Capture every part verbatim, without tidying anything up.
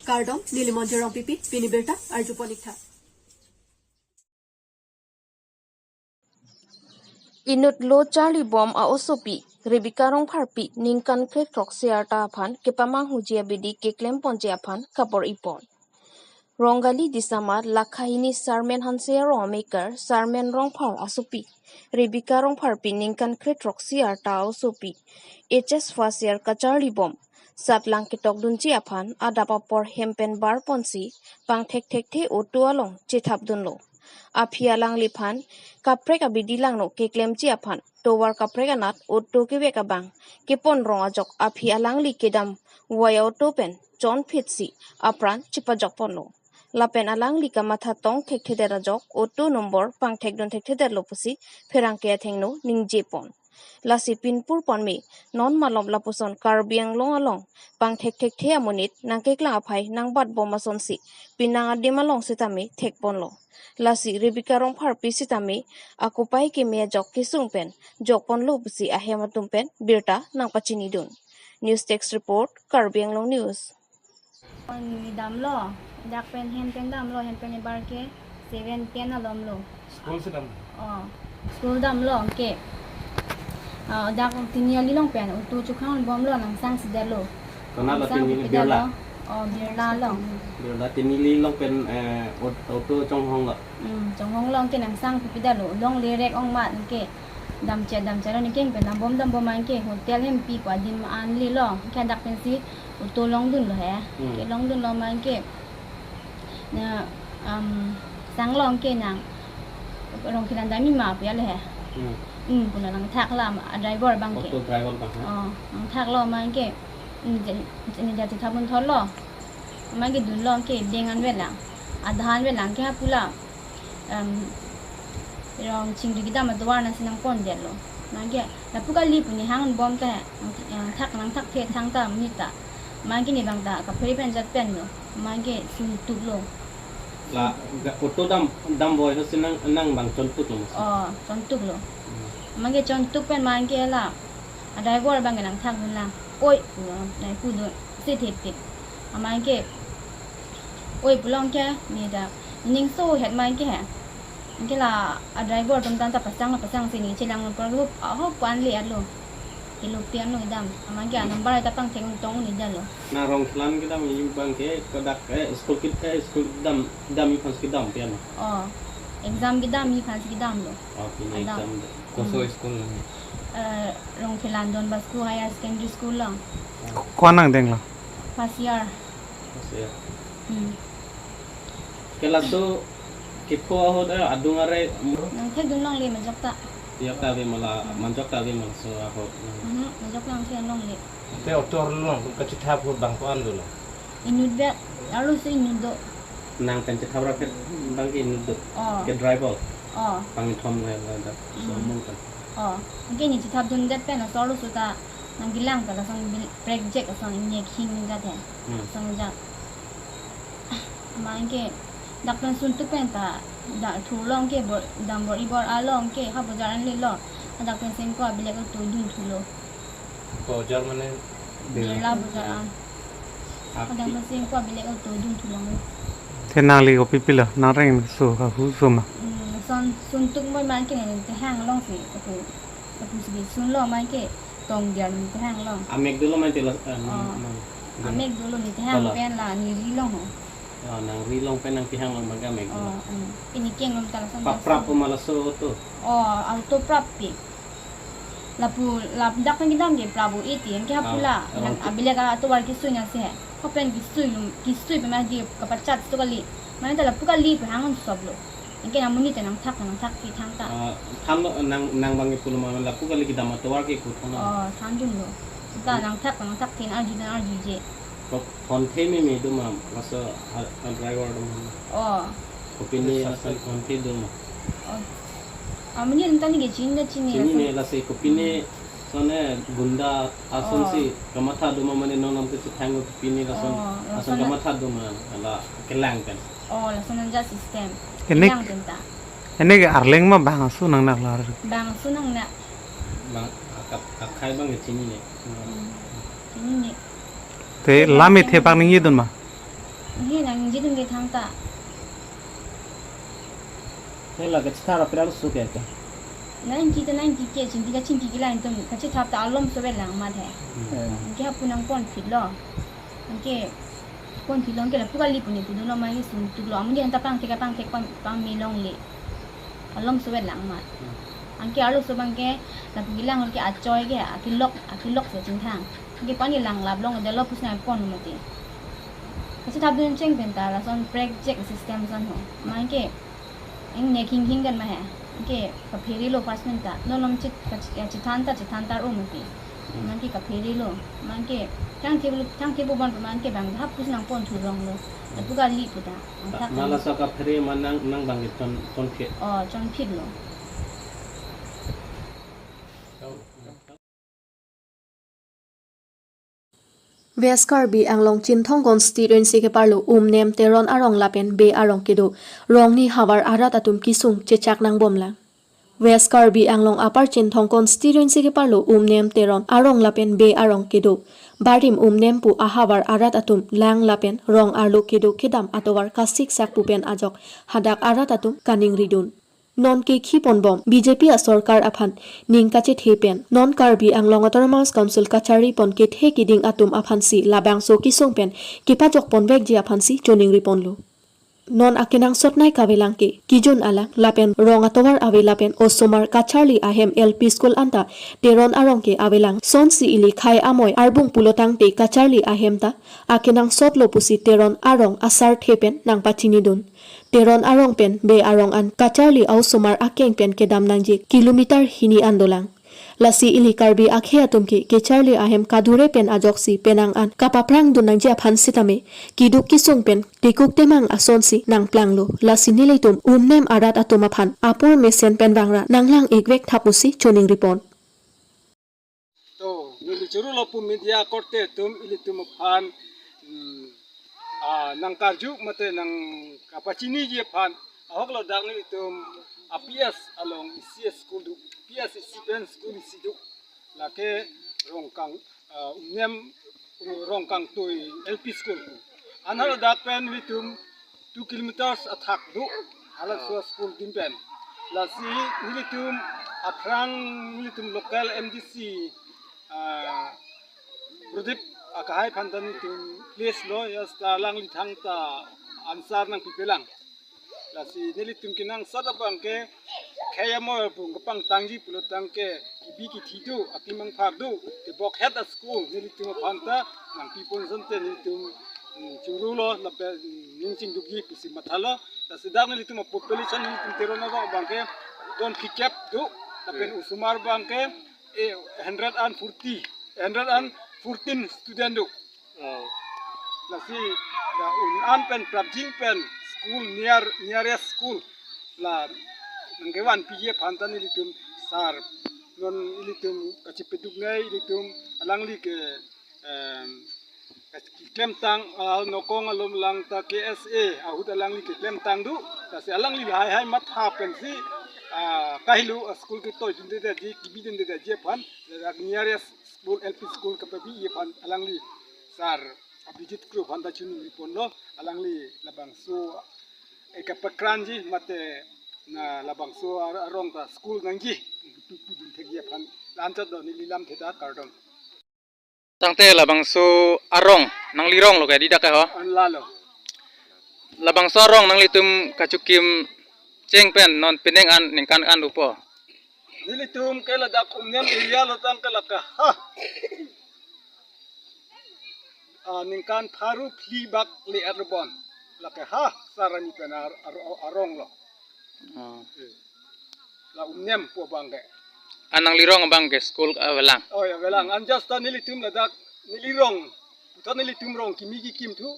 Kardom, neli Monjir Rongpipi, pini birta arjupon ik tha. Inut lo charlibom a-osopi Rebecca Rongpharpi ningkan krethrok si arta aphan kepamanghuji abidi keklemponji aphan kabor-ipon. Rongali Disamar lakha hini Sarmen Hanse arong amekar Sarmen Rongphar asopi Rebecca Rongpharpi ningkan krethrok si arta a-osopi H S first year kacharlibom satlang ketokdunji aphan adap apor hem pen barponsi pangthekthekthe auto along chethapdunlo. Aphi alangliphan kaprek abidi langno keklemji aphan tovar kaprek anat auto kevek abang kepon rong ajok aphi alangli kedam vai auto pen chonphitsi apran chepajokponlo. Lapen alangli kamatha tongthekthedet ajok auto number pangthekdunthekthedetlo pusi pherangke athengno ningjepon. Lasi pinpurpon me non malom lapuson Karbi Anglong along pangthekthekthe amonit nangkeklang aphai nangbatbom asonsi penang adim along sitame thekponlo. Lasi Rebecca Rongpharpi sitame akopai keme ajok kesung pen jokponlo pusi ahem atum pen birta nangpachinidun. News Desk Report, Karbi Anglong News. Ni damlo, dak pen hem pen damlo, hem pen ebar ke seven ten alomlo. School si dam? Oh, school damlo, anke. Ah, dak Tiniali along pen, auto chukhangbomlo, nangsangsidetlo. Konat lo? Nangsang Tiniali, pipidetlo. Birla? Oh, Birla along. Birla Tiniali along pen, eh, aut-, auto chonghonglo. Hmm, chonghonglo, anke nangsang pipidetlo. Longle rek ong mat, anke. Damchet, damchet lo, ningkeng pen dambom, dambom anke hotel hempi ko adim anlilo. Anke dak pensi auto longdunlo he. Hmm. Anke longdunlo ma anke. Na, um, sanglo anke nang. Rongkhelan dam-i ma pu ya le he. Hmm. Hmm, pu nangthaklo ma, a driver abang ke. Auto driver abang, ha? Oh, nangthaklo ma anke. Hmm, je, je, je, je, thabun thorlo. Ma anke dunlo anke deng anvet lang. Adha anvet lang ke ha pu la. Em, rong chingri kedam atovar nangsi nangpondetlo. Ma anke lapu kali pu nihang bom ta he, nang, nangthak, nangthakthe thangta monit ta. Ma anke ne abang ta kaphere pen jat penlo. Ma anke suntuklo. La, ga, auto dam, dam boy ho si nang, nang abang chontuklo mas? Oh, chontuklo. Hmm. Ma anke chontuk pen ma anke la, a driver abang ke nangthakdun lang. Oi, pu, nai pudun. Si thip thip. Ma anke, oi pulo anke, ne dak ningsohet ma anke he. Anke la a driver atum tangta pasang la pasangsi ne chelang lo, parlo ahok pu anle-etlo. Kelo pianlo dam. Ma anke a number ta pangthek tong ne damlo. Na Rongkhelan kedam-i abang ke, kodak ke, school kit ke, school dam, dam-i aphan kedam pian. Oh, exam kedam-i aphan kedamlo. Oh, pini adam. Exam dam. Koso, hmm, school lo ni? Eh, Rongkhelan Don Bosco Higher Secondary School lo. Ko-, ko-an angdenglo? First year. First year. Hmm. Ke laso kepho ahut, eh, adung arei. Nangthekdun longle majok ta. Majok ta ave ma la, hmm, majok ta ave ma laso ahut. Mhm, majok nangthek longle. Te auto arlo kachethap ahut bang ko-an dolo? Inutvet, arloso inut do. Nang pen chethap rapet abang ke inut do? Oh. Ke driver? Oh. Pangthom le la dak, hmm, so mung kan. Oh, anke ne chethapdundet pen laso arloso ta nangkelang ta lason bil-, prekjek ason inek hing jat he. Hmm. Ason jat. Ma anke dak pen suntuk pen ta da thurlo anke bor, dam bor-i bor-alo anke ha bojar anlilo. Dak pensi ingkoi abilek auto dunthulo. Bojar mane? Birla bojar an. Api. Dak pensi ingkoi abilek auto dunthulo. Te nangli kopi pilo, nang rengso ahu so ma? Hmm, lason suntuk moi ma anke ne tehanglongsi, aku, aku si sunlo ma anke tong dia ne tehanglong. Amek dolo ma te la, eh, oh, nang, nang. Amek dolo ne tehang, dolo, pen la ne rilong ho. Oh, nang rilong pen nang tehanglong abang ke amek dolo. Oh, hmm. Pini keng lom ta lason. Paprap ma laso auto? Oh, auto prap pi. Lapu, lap dak pen kedam ke prap-o iti, anke ha pu la, ah, nang, oh, abilek atovar kesui nasi he. Ko pen kesui lum, kesui pen ma di kapachat sto kali. Mane ta lapu kali pu hang soplo. Anke nang monit ta nangthak, nangthakthe thangta. Ah, thanlo, nang, nang abang ke pulo ma lapu kali kedam atovar ke ko thanlo? Oh, thandunlo. Ta nangthak, nangthakthe, arju, arjuje. Ko phone the meme do ma, laso a, a driver do ma? Oh. Kopine lason phone the do ma? Oh. Amonit ta neke chinine, chinine. Chinine lason. Lasi kopine, hmm, sone gunda asonsi, oh, kamatha do ma mane non alam kechethang kopine lason, oh, lason, lason kamatha do ma, la kelang kan. Oh, lason anja system. Inek, kelang pen ta. Inek arleng ma bangso nangnak lar? Bangso nangnak. Bang, akat, akai abang ke chinine. Hmm. Chinine. Te lam-i thepak ningjidun ma? He nangji atum ke thangta. Hela kachethap aphi arloso ke ke. Nangji ta nangji ke chingki ta chingki ke lain atum kachethap ta alomso ave lang amat he. Hmm. Eh. Anke hapu nangponphitlo. Anke ponphitlo anke lapu kali pu ne pu dunlo ma ke sungtuklo. Amonit anta pangthek pangthek pam pame longle. Alomso ave lang amat. Hmm. Anke arloso abang ke lapu kelang ke achoi ke akilok akilok si chingthang. Anke pani lang lap long delo pusna pon mati. Kachethap dun cheng pen ta lason prek jek system ason ho. Anke eng ne khing khing kan ma he. Anke kaphere lo first pen ta. Non non chit kach- ya chithan ta chithan ta ro mati. Anke kaphere lo. Anke thang thebo thang thebo bon anke bang hap pusna pon thu long lo. Lapu kali pu ta. Anthak Ma laso kaphere ma nang nang abang ke chon chonphit. Oh, chonphitlo. West Karbi Anglong Chinthong constituency keparlo Umnem Teron arong lapen Bey arong kedo rongni havar arat atum kesung chechak nangbomlang. West Karbi Anglong Upper Chinthong constituency keparlo Umnem Teron arong lapen Bey arong kedo barim Umnem pu ahavar arat atum lang lapen rong arlo kedo kedam atovar kasiksak pu pen ajok hadak arat atum kaningridun. Non kekhi ponbom B J P asorkar aphan ning kachethe pen non Karbi Anglong Autonomous Council kacharli pon kethe kiding atum aphansi labangso kesung pen kepajok ponvekji aphansi choningri ponlo. Non akenangsot nai kavelang ke kijun alang lapen rong atovar ave lapen osomar kacharli ahem L P school anta Teron arong ke avelang sonsi ili khei amoi arbung pulo tangte kacharli ahem ta akenangsot lo pusi Teron arong asarthe pen nangpachinidun. Teron arong pen Bey arong an kacharli aosomar akeng pen kedam nangji kilometer hini an dolang. Lasi ili Karbi akhei atum ke kecharli ahem kadure pen ajoksi penang an kapaprang dun nangji aphan sitame keduk kesung pen tekuk temang asonsi nangplanglo. Lasi nelitum Umnem arat atum aphan apor mesen pen vangra nanglang-ikvek tha pusi choningri pon. To, neli choro lo pu media korte atum ilitum aphan, mm, ah, nangkarju mate nangkapachiniji aphan. Ahok ladak nelitum a P S along isi school do, P S isi pen school isi do. Lake Rongkang, ah, Umnem, Rongkangtui L P school. Anha ladak pen nelitum two kilometers athak do, halaso school adim pen. Lasi nelitum aphrang nelitum local M D C, ah, Pradip akahai aphan ta nelitum place lo, ya seta alangli thangta answer nangpipelang. Lasi nelitum kenangsot abang ke khei amoi arbung kapangtangji pulo tangte kebi kethe do, akim angphar do, kebokhet a school nelitum aphan ta nangpipon asonte nelitum, mm, choro lo lapen, mm, ning chingdukji pusi mathalo. Lasi dak nelitum a population nelitum Teron arong abang ke don phlikep do, lapen, hmm, osomar abang ke, eh, hundred and forty, hundred and fourteen student do. Oh. Lasi la un-an pen prapjin pen school near, nearest school la nangkevanpiji aphan ta nelitum sar non ilitum kachepeduk nai ilitum alangli ke, em, klemtang, ah, nokong alom lang ta K S A ahut alangli keklemtang do. Lasi alangli lahai hai matha pensi, ah, kahelo a school ketoi dundedetji, kebi dundedetji aphan la nearest school, L P school kapabi aphan alangli sar Abhijit Kro aphan ta choningri ponlo, alangli labangso, eh, kapakranji mate na labangso ar-, arong ta school nangji pu, pu, pudun thekji aphan la-anchot do neli lamthe ta kardom. Tangte labangso arong nangli rong lo ke dei dak ke ho? An lalo. Labangso arong nanglitum kachikim cheng pen non penang an ningkan an dopo? Nelitum ke ladak Umnem area lo tangte lake ha, ah, ningkan pharo phli bak le-et lo bon. Lake ha Sarani pen ar-, ar-, arong lo. Oh. Eh. La Umnem pu abang ke. An nangli rong abang ke school avelang? Oh ya, avelang. Hmm. An just ta nelitum ladak neli rong. Puthot nelitum rong kimi kekim thu.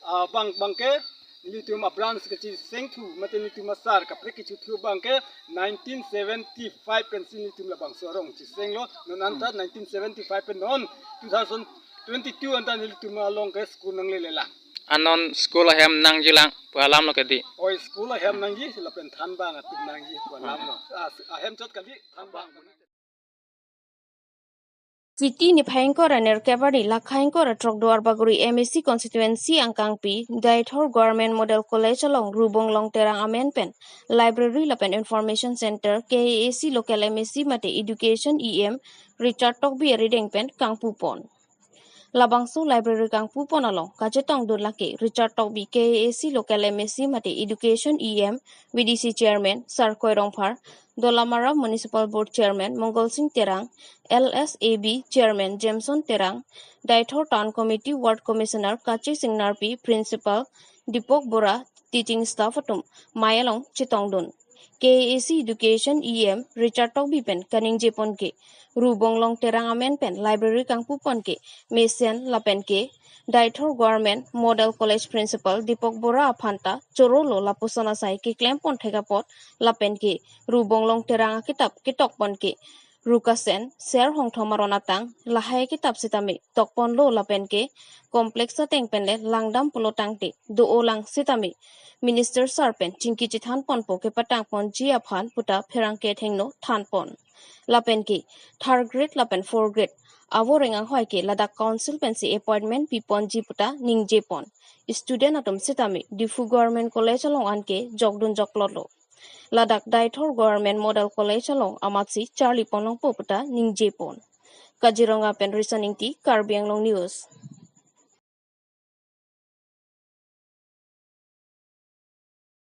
Ah, abang, abang ke nelitum a branch kacheseng thu, mate nelitum asar kaprek kecho thu abang ke nineteen seventy-five pensi nelitum labangso arong chesenglo, non anta, hmm, nineteen seventy-five pen non two thousand twenty-two anta nelitum along ke school nanglelelang. Anon school ahem nangjilang pu alam lo ke dei? Oi, school ahem nangji, lapen thanbang atum nangji pu alam lo. Ah, ahem chot kali, thanbang. Chiti niphai ingkoi ra nerkep arni lakha ingkoi ra throk do Arbaguri M A C constituency angkangpi Deithor Government Model College along Rubonglong Terang amen pen library lapen information center K A A C local M A C mate education E M Richard Tokbi arideng pen kangpupon. Labangso library kangpupon along kachetongdun lake Richard Tokbi, K A A C local M A C mate education E M, V D C chairman Sarkoi Rongphar, Dolamara Municipal Board chairman Mongol Sing Terang, L S A B chairman Jameson Terang, Deithor Town Committee Ward Commissioner Kachi Sing Narpi, principal Dipok Bora, teaching staff atum mai along chetongdun. K A A C education E M Richard Tokbi pen kaningjepon ke Rubonglong Terang amen pen library kangpupon ke mesen lapen ke Deithor Government Model College principal Dipok Bora aphan ta chorolo lapuson asai keklempon thek apot lapen ke Rubonglong Terang akitap ketokpon ke Rukasen, Ser Hongthom aron atang, lahai akitap sitame tokponlo lapen ke complex ateng pen le langdam pulo tangte do-olang sitame Minister Sir pen chingki chethanponpo kepatangponji aphan puta pherangke thengno thanpon. Lapen ke third grade lapen fourth grade avoreng anghoi ke ladak council pensi appointment piponji puta ningjepon. Student atum sitame Diphu Government College along anke jokdun joklotlo. Ladak Deithor Government Model College along amatsi charlipon longpo puta ningjepon. Kaziranga pen Rison Ingti, Karbi Anglong News.